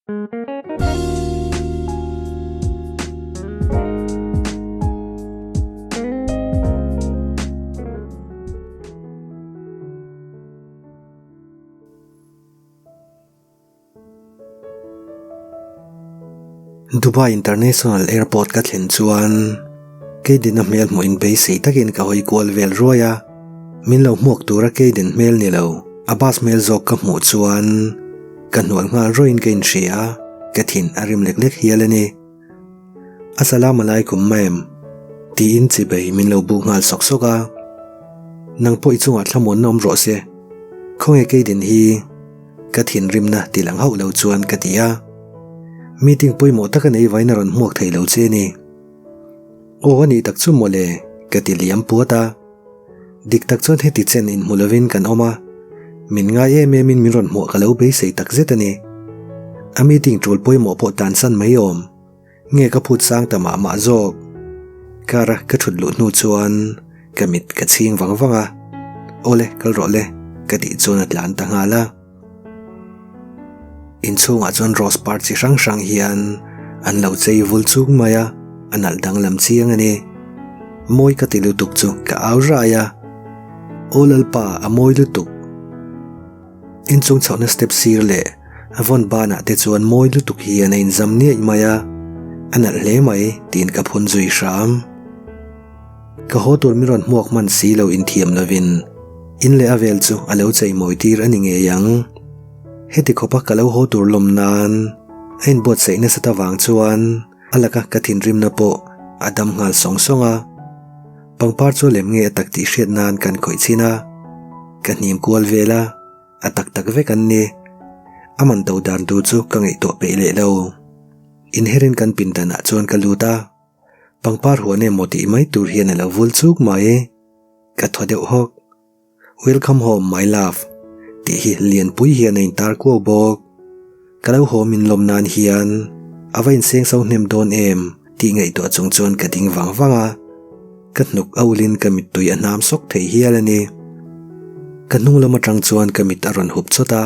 Dubai International Airport ka thlen chuan Keidin a hmel hmuh in beisei takin ka hawi kual vel ruai a, min lo hmuak tura Keidin hmel ni lo a bus hmel zawk ka hmuh chuan ka hnual nghal ruaiin ka inhria, ka thin a rim lek lek hial a ni. Assalam alaikum ma'am tiin chibei min lo buk nghal sawk sawk a, nang pawh i chungah thlamuanna awm rawh se, khawnge Keidin hi? Ka thinrimna ti lang hauh lo chuan ka ti a. Meeting pawimawh taka nei vain a rawn hmuak thei lo che ni. Aw a nih tak chu mawle, ka ti liam puat a. Dik tak chuan heti chen inhmu lovin kan awm a, min ngai em emin min rawn hmuah ka lo beisei tak zet a ni. A meeting tul pawimawh pawh tansan mai awm. Nge ka phut sang ta mah mah zawk? Car a ka thut luh hnu chuan ka mit ka chhing vang vang a, Awle, kal rawh le, ka tih chuan a tlan ta nghal a. Inchhungah chuan rose par chi hrang hrang hian an lo chei vul chuk mai a, a nalh danglam chiang a ni. Mawi ka ti lutuk chu ka au rai a, Aw Lalpa, a mawi lutuk. Inchung chhohna step sir leh a vawn banah te chuan mawi lutuk hian a inzam niaih mai a, a nalh hle mai tiin ka phun zui hram. Ka haw tur min rawn hmuak hman si lo inthiam lovin in leh a vel chu a lo cheimawi tir a ni ngei ang. Heti khawpa ka lo haw tur lawm nan a inbuatsaih nasat avang chuan a laka ka thinrimna pawh a dam nghal sawng sawng a. Pangpar chu lem nge a tak tih hriat nan kan khawih chin a, ka hnim kual vel a, a tak tak vek an ni. A man to dan tur chu ka ngaihtuah peih leh lo. Inherin kan pindan ah chuan ka lut a, pangpar huan emaw tih mai tur hian a lo vul chuk mai. Ka thaw deuh hawk. Welcome home my love tih hi lianpui hian a intar kuau bawk. Ka lo haw min lawm nan hian a va inseng so hnem dawn em tih ngaihtuah chung chuan ka ding vang vang a, ka hnuk a ulin ka mittui a hnam sawk thei hial a ni. Ka hnung lam atang chuan ka mit a rawn hup chawt a,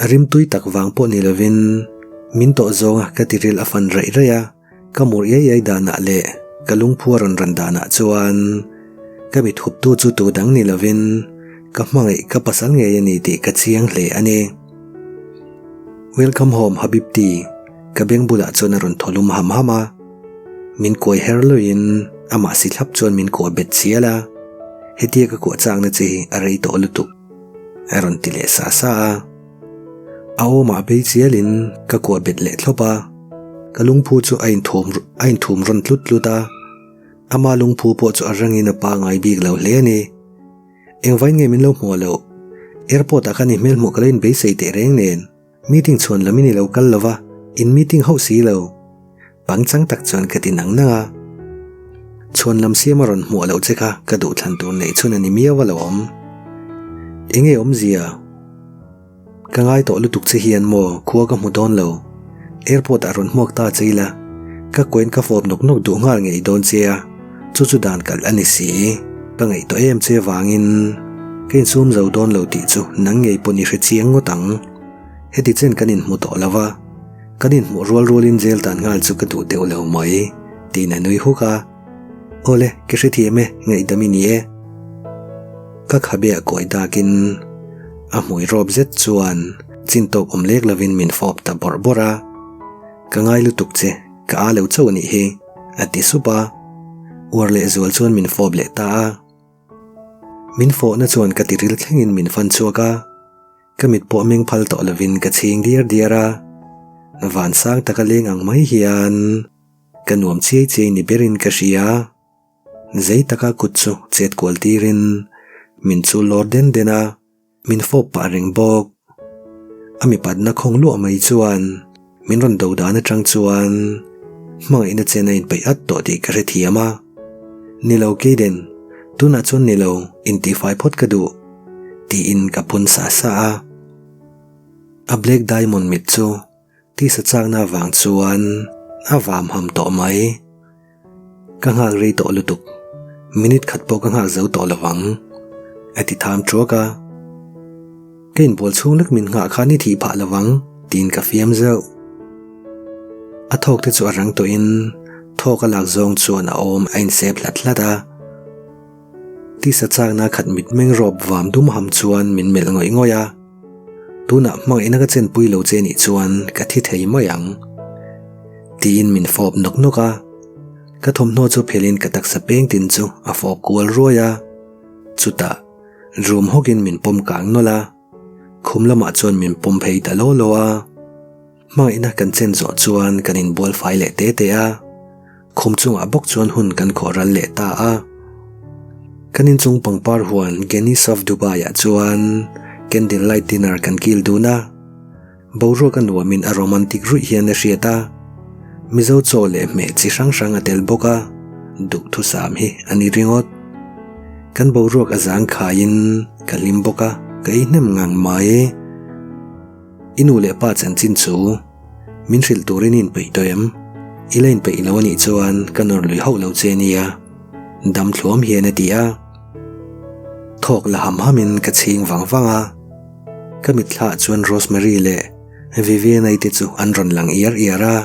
a rimtui tak vang pawh ni lovin min tawh zawnga ka tiril a fan raih raih a, ka mur iai iai danah leh ka lungphu a rawn ran danah chuan ka mit huptu chu tu dang ni lovin ka hmangaih ka pasal ngei a ni tih ka chiang hle a ni. Welcome home Habibti, ka beng bulah chuan a rawn thaw lum ham ham a, min kuai her luiin amah si thlap chuan min kuah bet chial a, hetia ka kuah chakna che hi a rei tawh lutuk a rawn ti leh sa sa a. A awmah bei chialin ka kuah bet leh thlawp a, ka lungphu chu a inthum a inthum rawn tlut tlut a, ama lungphu pawh chu a rangin a pangai bik lo hle a ni. Engvain nge min lo hmuh loh? Airport ah khan i hmel hmuh ka lo inbeisei teh reng nen, meeting chhuan lam in i lo kal lo va, in meeting hauh si lo. Pangchang tak chuan ka ti nang nang a. Chhuan lam siam a rawn hmuh loh che kha ka duhthlan tur neih chhun a ni miau a lo awm. Enge awmzia? Ka ngai tawh lutuk che hian maw khua ka hmu dawn lo. Airport ah rawn hmuak ta che ila, ka kuain ka fawp nawk nawk duh nghal ngei dawn che a, chu chu dan kalh a ni si. Ka ngaihtuah em che vangin ka insum zo dawn lo tih chu nang ngei pawn i hre chiang ngawt ang. Heti chen kan inhmu tawh lo va, kan inhmuh rual rualin jail tan nghal chu ka duh deuh lo mai, tiin a nui huk a. Awle, ka hrethiam e, ngaihdam i ni e. Ka khabe a kawi dakin a hmui rawp zet chuan chin tawk awm lek lovin min fawp ta bawrh bawrh a. Ka ngai lutuk che, ka a lo chauh a nih hi, a ti sup a. Uar leh zual chuan min fawp leh ta a. Min fawhna chuan ka tiril thlengin min fan chhuak a. Ka mit pawh meng phal tawh lovin ka chhing diar diar a. Van sang taka leng ang mai hian. Ka nuam chiai chiai ni berin ka hria. Zei taka kut chu chet kual tirin min chu lawr den den a, min fawp pah reng bawk. A mipatna khawng luah mai chuan min rawn do dan atang chuan hmangaihna chen a inpeih at tawh tih ka hrethiam a. Ni lo Kayden, tunah chuan ni lo, intihfai phawt ka duh, tiin ka phun sa sa a. A black diamond mit chu Tisa chakna avang chuan a vam ham tawh mai. Ka nghak rei tawh lutuk, minute khat pawh ka nghak zo tawh lo vang, a ti tham thuak a. Ka inbual chhung lek min nghah khan i thih phah lo vang, tiin ka fiam zeuh. A thawk te chu a rang tawhin thawk a lak zawng chuan a awm a insep hlat hlat a. Tisa chakna khat mitmeng rawp vam dum ham chuan min melh ngawih ngawih a. Tunah hmangaihna ka chenpui lo che nih chuan ka thi thei mai ang. Tiin min fawp nawk nawk a. Ka thawmhnaw chu phelhin ka taksa peng tin chu a fawp kual ruai a. Chutah rum hawkin min pawm kang nawlh a. Khum lamah chuan min pawm phei ta law law a. Hmangaihna kan chen zawh chuan kan inbual fai leh te te a. Khum chungah bawk chuan hun kan khawh ral leh ta a. Kan inchung pangpar huan Guinness of Dubai ah chuan candle light dinner kan kil dun a. Boruak a nuamin a romantic ruih hian a hriat a. Mizo chaw leh hmeh chi hrang hrang a tel bawk a, duhthusam hi a ni ringawt. Kan boruak a zang khaiin ka hlim bawk a, ka ei hnem ngang mai. I nu leh pa chanchin chu min hrilh turin i inpeih tawh em? I la inpeih lo a nih chuan ka nawr lui hauh lo che nia, dam thluam hian a ti a. Thawk la ham hamin ka chhing vang vang a. Ka mitthla chuan Rosemary leh Viviana-i te chu an rawn lang iar iar a.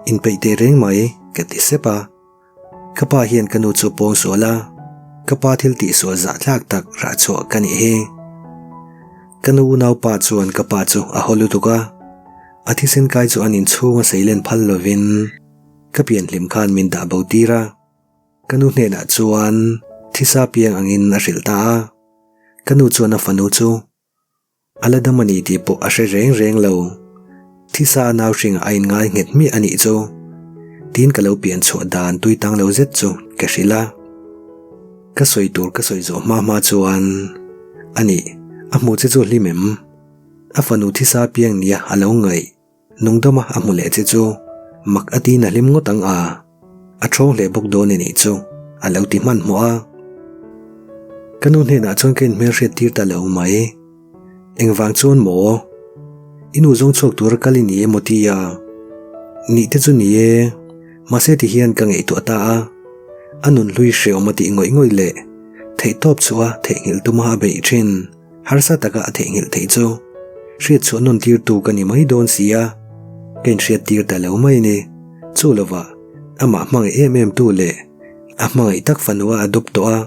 Inpeih teh reng mai, ka ti sep a. Ka pa hian ka nu chu pawng sual a, ka pa thil tihsual zahthlak tak rah chhuah ka nih hi. Ka nu unaupa chuan ka pa chu a haw lutuk a, a thisen kai chu an inchhung a seilen phal lovin ka pianhlim khan min dah bo tir a. Ka nu hnenah chuan thisa piang angin a hrilh ta a. Ka nu chuan a fanu chu a la dam a ni tih pawh a hre reng reng lo. Thisa a nau hringah a inngai nghet hmiah a nih chu. Tiin ka lo pian chhuah dan tui tang lo zet chu ka hrilh a. Ka sawi tur ka sawi zawh hma hma chuan a nih, a hmu che chu hlim em? A fanu thisa piang nia a lo ngaih. Nungdama a hmu leh che chu mak a tiin a hlim ngawt ang a, a thawng hle bawk dawn a nih chu a lo ti hmanhmawh a. Ka nu hnenah chuan ka inhmelhriat tir ta lo mai. Engvang chuan maw? I nu zawng chhuak tura kal i ni emaw ti a? Nih te chu ni e, mahse ti hian ka ngaihtuah ta a. A nun hlui hreawm a tih ngawih ngawih leh theihtawp chhuah a theihnghilh tuma a beih thin. Harsa taka a theihnghilh theih chu hriat chhuah nawn tirtu ka ni mai dawn si a, ka inhriat tir ta lo mai ni. Chu lovah amah hmangaih em em tu leh a hmangaih tak fanua a dup tawh a,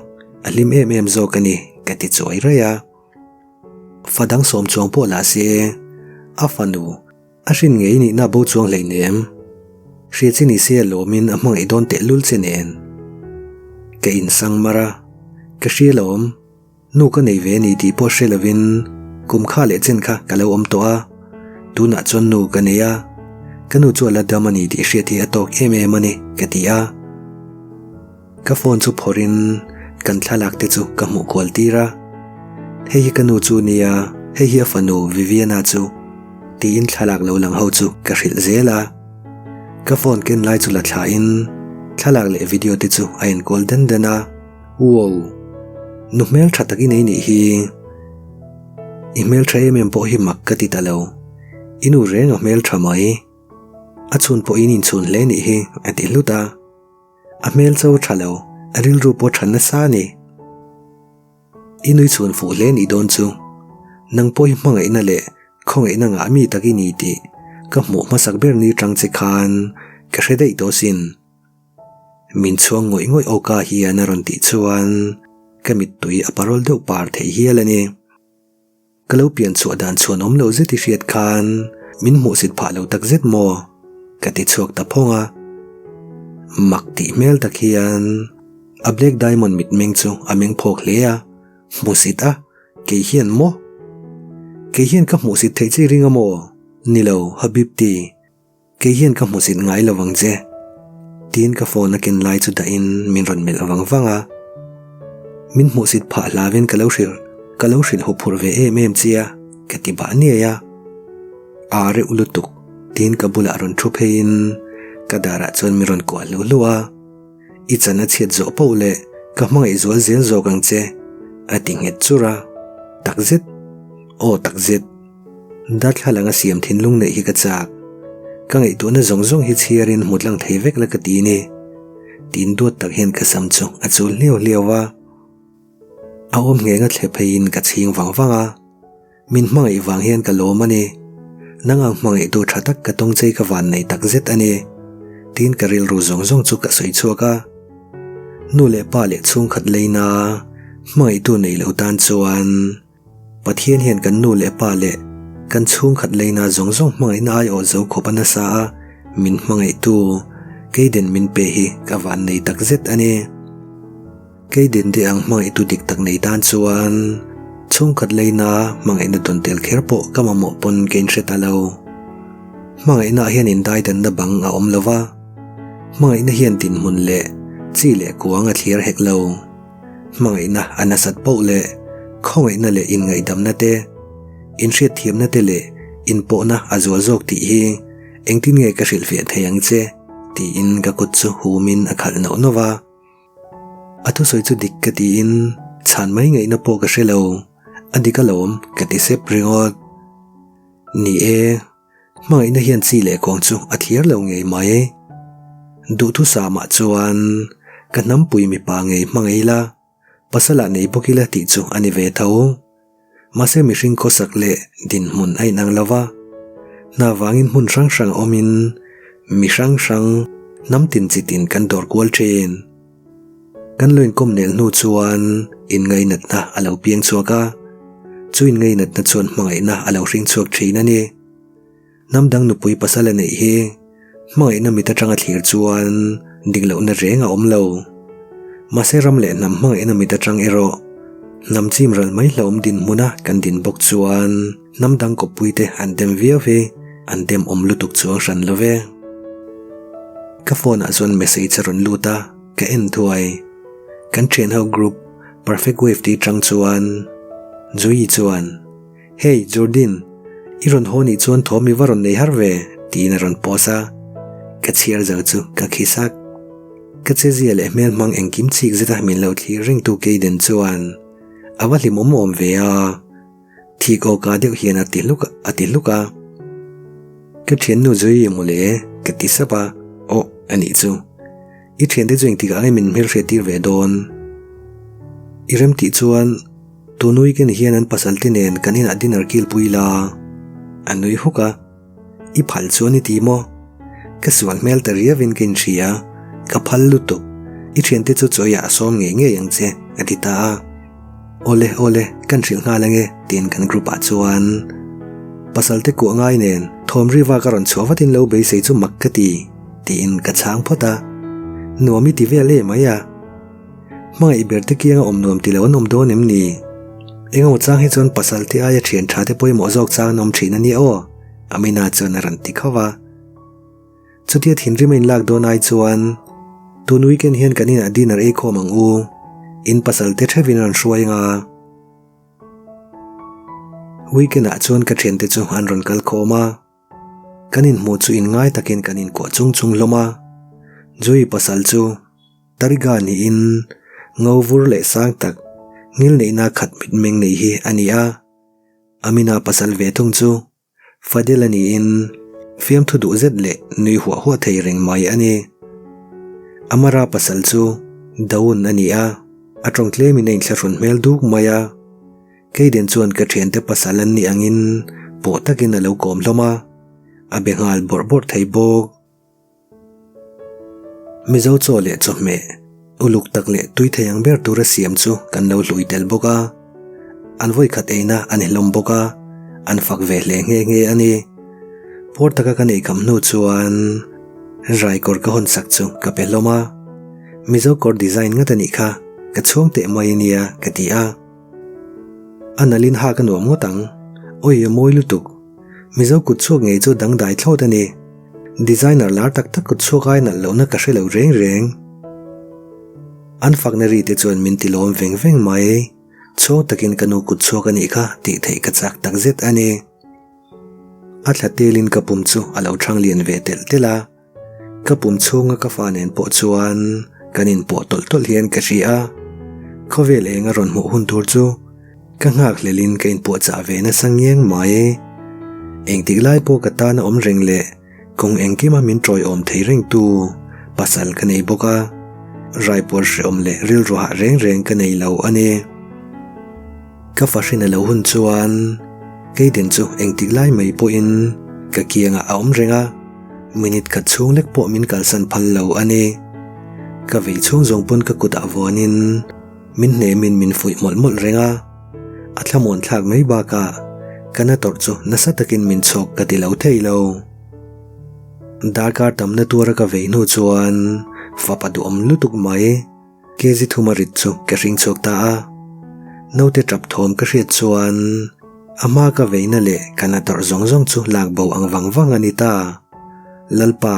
a hlim em em zawk a ni ka ti chuai raih a. Fa dang sawm chuang pawh lah se, a fanu a hrin ngei nihna bo chuang hleinem. Hria chi ni se a lawmin a hmangaih dawn tehlul che nen. Ka insang mar a, ka hria lawm. Nu ka nei ve a ni tih pawh hre lovin kum kha leh chen kha ka lo awm tawh a, tunah chuan nu ka nei a, ka nu chu a la dam a ni tih hriat hi a tawk em em a ni ka ti a. Ka phone chu phawrhin kan thlalak te chu ka hmuh kual tir a, hei hi ka nu chu nia, hei hi a fanu Viviana chu tiin thlalak lo lang ho chu ka hrilh zel a. Ka phone ken lai chu la thlain thlalak leh video te chu a enkual den den a. Wow! Nu hmel tha tak i nei nih hi. I hmel tha em em pawh hi mak ka ti ta lo. I nu reng a hmel tha mai. A chhun pawh in inchhun hle nih hi a ti hlut a. A hmel cho tha lo, a rilru pawh tha nasa a ni. I nui chhun fuh hle nih dawn chu. Nang pawh hi hmangaihna leh khawngaihna ngah mi tak i ni tih ka hmuh hmasak ber ni tang che khan ka hre daih tawh sin. Min chhuang ngawih ngawih awka hian a rawn tih chuan ka mittui a parawl deuh par theih hial a ni. Ka lo pian chhuah dan chhuan awm lo zet i hriat khan min hmuhsit phah lo tak zet maw? Ka ti chhuak ta phawng a. Mak tih hmel tak hian a Black Diamond mitmeng chu a meng phawk hle a, Hmuhsit a? Kei hian maw? Kei hian ka hmuhsit theih che i ring a maw? Ni lo, Habibti. Kei hian ka hmusit ngai lo vang che. Tiin ka phone a ken lai chu dahin min rawn melh vang vang a. Min hmuhsit phah hlavin ka lo hrilh ka lo hrilh huphurh ve em em che a, ka ti bah niai a. Aa reuh lutuk, tiin ka bulah rawn thu pheiin ka darah chuan min rawn kuah hluh hluh a. I chan a chhiat zawh poh leh ka hmangaih zual zel zawk ang che, a ti nghet churh a. Takzet? Aw takzet. Darthlalang a siam thinlung neih hi ka chak. Ka ngaihtuahna zawng zawng hi chhiarin hmu tlang thei vek la ka ti ni. Tiin duat tak hian ka sam chu a chul hliau hliau a. A awm ngheng a thle pheiin ka chhing vang vang a. Min hmangaih vang hian ka lawm a ni. Nang ang hmangaihtu tha tak ka tawng chei ka van nei tak zet a ni. Tiin ka rilru zawng zawng chu ka sawi chhuak a. Nu leh pa leh chhungkhat leina hmangaihtu nei lo tan chuan Pathian hian kan nu leh pa leh kan chhungkhat leina zawng zawng hmangaihna aiawh zo khawp a nasa a, min hmangaihtu Keiden min pe hi ka van nei tak zet a ni. Keiden te ang hmangaihtu dik tak nei tan chuan chhungkhat leina hmangaihna dawn tel kher pawh ka mamawh pawn ka inhre ta lo. Hmangaihnaah hian indaidanna bang a awm lo va, hmangaihna hian dinhmun leh chi leh kuang a thlir hek lo. Hmangaihna a nasat poh leh khawngaihna leh inngaihdamna te, inhriatthiamna te leh inpawhna a zual zawk tih hi engtin nge ka hrilhfiah thei ang che? tiin ka kut chu humin a khalh nauh nauh va. A thusawi chu dik ka tiin chhan mai ngaihna pawh ka hre lo, a dik alawm ka ti sep ringawt. Ni e. Hmangaihna hian chi leh kawng chu a thlir lo ngei mai. Duhthusamah chuan ka hnampui mipa ngei hmangaih ila, pasalah nei bawk ila tih chu a ni ve tho. Mahse mihring khawsak leh dinhmun a inang lo va, hna vangin hmun hrang hrang awmin mi hrang hrang hnam tin chi tin kan dawr kual thin. Kan lo inkawm nel hnu chuan inngainatna a lo piang chhuak a, chu inngainatna chuan hmangaihna a lo hring chhuak thin a ni. Hnam dang nupui pasal a neih hi hmangaihna mit atanga thlir chuan dik lohna reng a awm lo. Mahse ram leh hnam hmangaihna mit atang erawh hnam chim ral mai hlauhawm dinhmuna kan din bawk chuan hnam dang kawppuite an dem viau hi an dem awm lutuk chuang hran lo ve. Ka phone ah chuan message a rawn lut a, ka en thuai. Kan thian ho group Perfect Wave tih tang chuan Juii chuan Hey Jordin, i rawn haw nih chuan thawm i va rawn nei har ve tiin a rawn post a, ka chhiar zo chu ka khi sak. Ka chezia leh hmel hmang engkim chik zeta min lo thlir ringtu Kayden chuan a va hlimawm awm ve a. Thik awka deuh hian a ti hluk a ti hluk a. Ka thiannu Zoe mawle ka ti sap a, aw a nih chu. I thiante chu engtikah nge min hmelhriat tir ve dawn? I rem tih chuan tun weekend hian an pasal te nen kan inah dinner kil pui la a nui huk a. I phal chuan i ti maw? Ka sual hmel ta riauin ka inhria, ka phal lutuk, i thiante chu chawiah a sawm ngei ngei ang che, a ti ta a. Awle, awle, kan hrilh nghal ange, tiin kan group ah chuan pasal te kuah ngai nen thawm ri vak a rawn chhuah vatin lo beisei chu mak ka ti, tiin ka chhang phawt a. Nuam i ti vel em mai a. Hmangaih ber te kianga awm nuam ti lo an awm dawn em ni? Engemaw chang hi chuan pasal te aia thian tha te pawimawh zawk chang an awm thin a nia aw, Amina chuan a rawn ti khauh a. Chutia thinrim a inlak dawn ai chuan tun weekend hian kan inah dinner ei khawm ang u, in pasal te theuhin a rawn hruai anga. Weekend ah chuan ka thiante chu an rawn kal khawm a. Kan inhmuh chu inngai takin kan inkuah chung chung hlawm a, Joey pasal chu Tariga niin ngo vur leh sang tak ngil neihna khat mitmeng nei hi a ni a, Amina pasal ve thung chu Fadel a niin fiamthu duh zet leh nui huah huah thei reng mai a ni. Amara pasal chu Daun a ni a, a tawng tlemin a inthlahrun hmel duk mai a. Kayden chuan ka thiante pasal an nih angin pawh takin a lo kawm hlawm a, a be nghal bawrh bawrh thei bawk. Mizo chaw leh chawhmeh uluk tak leh tui thei ang ber tura siam chu kan lo hlui tel bawk a, an vawikhat eina a ni hlawm bawk a, an fak ve hle nghe nghe a ni. Puar taka ka neih kham hnu chuan rai kawr ka hawn sak chu ka pe hlawm a, Mizo kawr design ngat a nih kha, ka chhuang teh mai a nia ka ti a. A nalhin hak a nuam ngawt ang. Awi a mawi lutuk. Mizo kut chhuak ngei chu dangdai thlawt a ni. Designer lar tak tak kut chhuak ai nalh lohna ka hre lo reng reng. An fakna ri te chuan min ti lawm veng veng mai. Chhuang takin ka nu kut chhuak a nih kha tih theih ka chak tak zet a ni. A thla telin ka pum chu a lo thang lian ve telh telh a. Ka pum chhunga ka fa nen pawh chuan kan inpawh tawlh tawlh hian ka hria a, khawvel eng a rawn hmuh hun tur chu ka nghakhlelin ka inpuahchah ve nasa ngiang mai. Engtik lai pawh ka tana awm reng leh kawng engkima min tawiawm thei rengtu pasal ka nei bawk a, raipuar hreawm leh rilru hah reng reng ka nei lo a ni. Ka fahrin a lo hun chuan Kayden chu engtik lai mai pawhin. Ka kiangah a awm reng a, minute khat chhung lek pawh min kalsan phal lo a ni. Ka vei chhung zawng pawn ka kutah vuanin min hnemin min fuih mawlh mawlh reng a, a thlamuan thlak mai bakah ka na tawrh chu nasa takin min chhawk ka ti lo thei lo. Darkar tamna tuara ka vei hnu chuan fapa duhawm lutuk mai. Kezi thuma rit chu ka hring chhuak ta a, naute tap thawm ka hriat chuan a hma ka veina leh ka na tawrh zawng zawng chu lak bo ang vang vang a ni ta. Lalpa,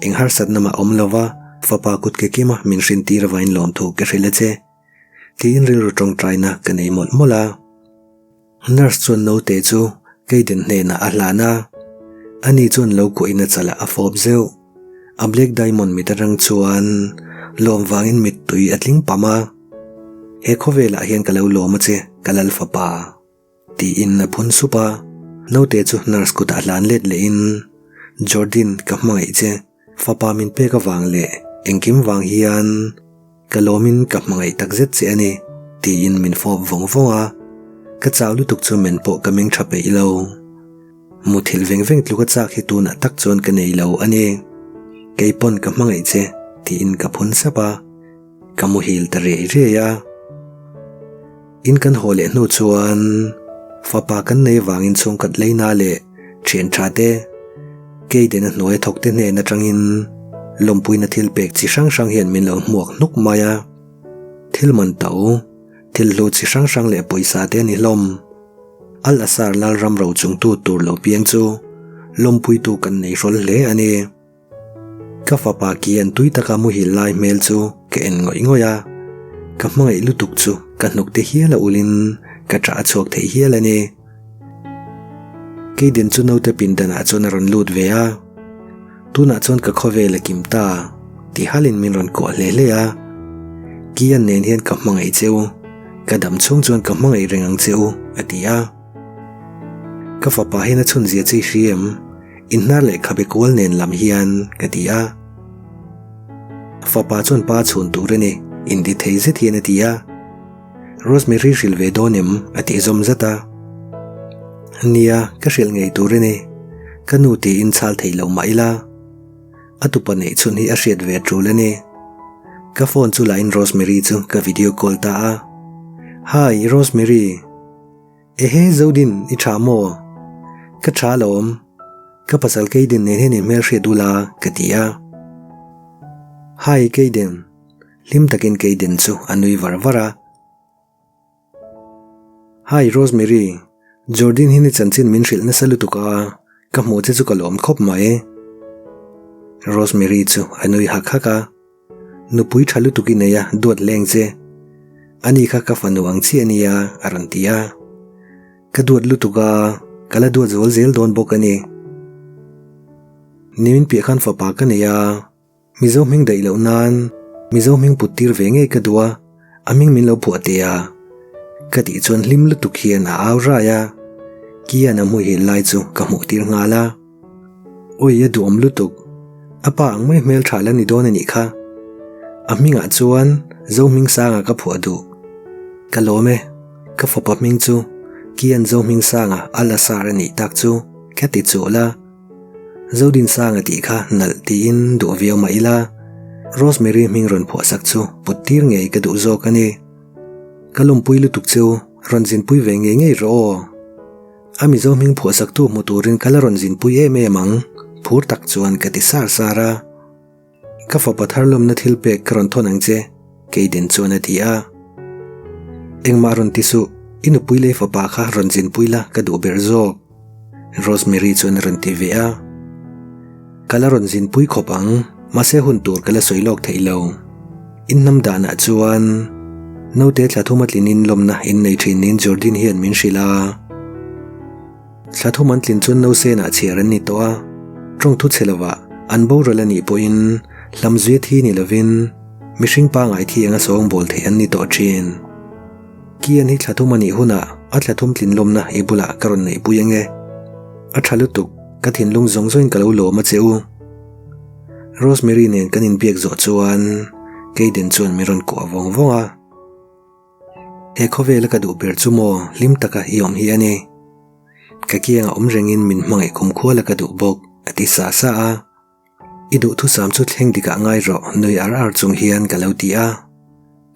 eng harsatna mah awm lova fapa kut ke kima min hrin tir avain lawmthu ka hrilh a che, tiin rilru tawngtaina ka nei mawlh mawlh a. Nurse chuan naute chu Kayden hnenah a hlan a, ani chuan lo kuahin a chalah a fawp zeuh. A Black Diamond mit atang chuan lawm vangin mittui a tling pam a, He khawvelah hian ka lo lawm a che, ka lal fapa, tiin a phun sup a. Naute chu nurse kutah hlan let lehin, Jordin, ka hmangaih che. Fapa min pek avang leh engkim vang hian ka lawmin ka hmangaih takzet che a ni, tiin min fawp vawng vawng a. Ka chau lutuk chu men pawh ka meng tha peih lo. Muthilh veng veng tluka chak hi tunah tak chuan ka nei lo a ni. Kei pawn ka hmangaih che, tiin ka phun sap a. Ka muhil ta riai riai a. In kan haw leh hnu chuan fapa kan nei vangin chhungkhat leina leh thian tha te, Keiden a hnuai thawk te hnen atangin lawmpuina thil pek chi hrang hrang hian min lo hmuak hnuk mai a. Thil man to, thil hlu chi hrang hrang leh pawisa te a ni hlawm. Al Asar Lalram rochungtu tur lo piang chu lawmpuitu kan nei hrawl hle a ni. Ka fapa kian tui taka muhil lai hmel chu ka en ngawih ngawih a, ka hmangaih lutuk chu ka hnuk te hial a ulin ka ṭah a chhuak thei hial a ni. Keiden chu naute pindanah chuan a rawn lut ve a, tunah chuan ka khawvel a kim ta ti halin min rawn kuah hle hle a, Kian nen hian ka hmangaih che u, ka dam chhung chuan ka hmangaih reng ang che u a ti a. Ka fapa hian a chhunzia che i hria em? Inhnar leh khabe kual nen lam hian ka ti a. Fapa chuan pa chhun tur a ni, inti thei zet hian a ti a. Rosemary hrilh ve dawn em? a tih zawm zat a. Nia, ka hrilh ngei tur a ni. Ka nu tiin chhal thei lo mah ila. A tupa neih chhun hi a hriat ve tul a ni. Ka phone chu lahin Rosemary chu ka video call ta a. Hi, Rosemary. Ehe Zodin, i tha maw? Ka tha alawm. Ka pasal Keiden nen hian inhmel hriat ula ka ti a. Hi Keiden. Hlim takin Keiden chu a nui var var a. Hi Rosemary, Jordin hian i chanchin min hrilh nasa lutuk a, ka hmuh che chu ka lawm khawp mai. Rosemary chu a nui hak hak a. Nupui tha lutuk i nei a, duat leng che. Ani kha ka fanu ang chiah a nia, a rawn ti a. Ka duat lutuk a, ka la duat zual zel dawn bawk a ni. Nimin piah khan fapa ka nei a, Mizo hming daih loh nan Mizo hming put tir ve ngei ka duh a, a hming min lo phuah teh a. Ka tih chuan hlim lutuk hian a au rai a, Kian a hmuihil lai chu ka hmuh tir nghal a. Awi a duhawm lutuk, a pa ang mai hmel tha la ni dawn a nih kha. A hmingah chuan Zohmingsanga ka phuah duh. Ka lawm e, ka fapa hming chu Kian Zohmingsanga a la sar a nih tak chu ka ti chul a. Zodinsanga tih kha nalh tiin duh viau mah ila, Rosemary hming rawn phuahsak chu put tir ngei ka duh zawk a ni. Ka lawmpui lutuk chu rawn zinpui ve ngei ngei rawh aw. A Mizo hming phuahsaktu hmu turin ka la rawn zinpui em em ang, phur tak chuan ka ti sar sar a. Ka fapa thar lawmna thil pek ka rawn thawn ang che, Keiden chuan a ti a. Engmah rawn ti suh, i nupui lei fapa kha rawn zinpui la ka duh ber zawk, Rosemary chuan a rawn ti ve a. Ka la rawn zinpui khawp ang, mahse hun tur ka la sawi lawk theih lo. In hnam danah chuan naute thla thum a tlinin lawmna in nei thin niin Jordin hian min hrilh a. Thla thum an tlin chuan nausenah chhiar an ni tawh a, tawng thu chhe lovah an boral a nih pawhin hlamzuia thi ni lovin mihring pangai thi anga sawngbawl theih an ni tawh thin. Kian hi thla thum a nih hunah a thla thum tlin lawmna i bulah ka rawn neihpui ange. A tha lutuk, ka thinlung zawng zawngin ka lo lawm a che u. Rosemary nen kan inbiak zawh chuan Kayden chuan min rawn kuah vawng vawng a. He khawvela ka duh ber chu maw hlim taka i awm hi a ni. Ka kiangah awm rengin min hmangaih kumkhua la ka duh bawk, a ti sa sa a. I duhthusam chu thleng dikah ngai rawh, nui ar ar chung hian ka lo ti a.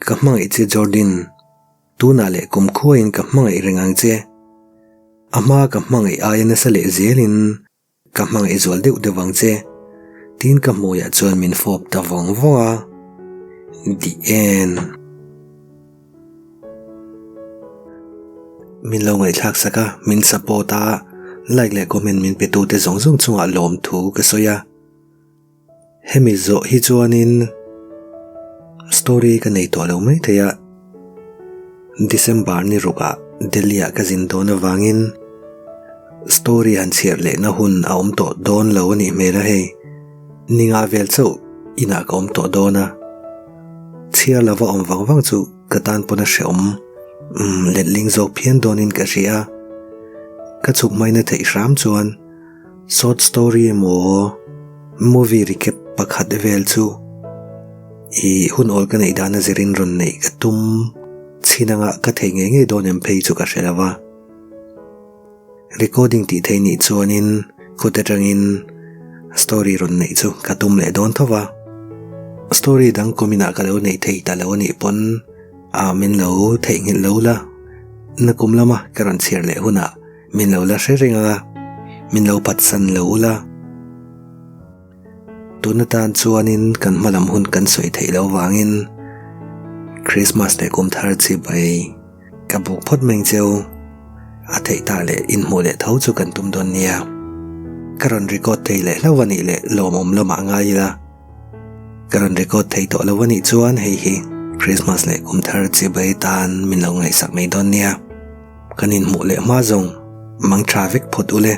Ka hmangaih che Jordan. Tunah leh kumkhuain ka hmangaih reng ang che. A hma ka hmangaih aia nasa leh zelin ka hmangaih zual deuh deuh ang che. Tiin ka hmuiah chuan min fawp ta vawng vawng a. The end. Min lo ngaihthlak sak a, min support a, like leh comment min pe tute zawng zawng chungah lawmthu ka sawi a. Hemi zawh hi chuanin story ka nei tawh lo mai thei a, December ni rukah Delhi ah ka zin dawn avangin story han chhiar lehna hun a awm tawh dawn lo a nih hmel a hei. Ninga vel chauh inah ka awm tawh dawn a, chhiar lova awm vang vang chu ka tan pawn a hrehawm umm letling zawk phian dawnin ka hria a, ka chhuk hmaina theih hram chuan. Short story emaw movie recap pakhat vel chu i hun awl ka neih dan a zirin rawn neih ka tum chhin anga ka thei ngei ngei dawn em phei chu ka hre lo va. Recording tih theih nih chuanin kut atangin story rawn neih chu ka tum leh dawn tho va. Story dang kuminah ka lo neih thei ta lo anih pawn a min lo theihnghilh lo la, nakum lama ka rawn chhiar leh hunah Min lo la hre reng a, min lo phatsan lo ula. Tun atan chuanin kan hma lam hun kan sawi theih loh vangin Christmas leh kum thar chi bai ka buk phawt mai ang cheu. A theih ta leh inhmuh leh tho chu kan tum dawn nia. Ka rawn record thei leh hlauh a nih leh lawmawm lamah ngai ila. Ka rawn record thei tawh lo a nih chuan hei hi Christmas leh kum thar chi bai tan min lo ngaihsak mai dawn nia. Kan inhmuh leh hma zawng mang tha vek phawt ule.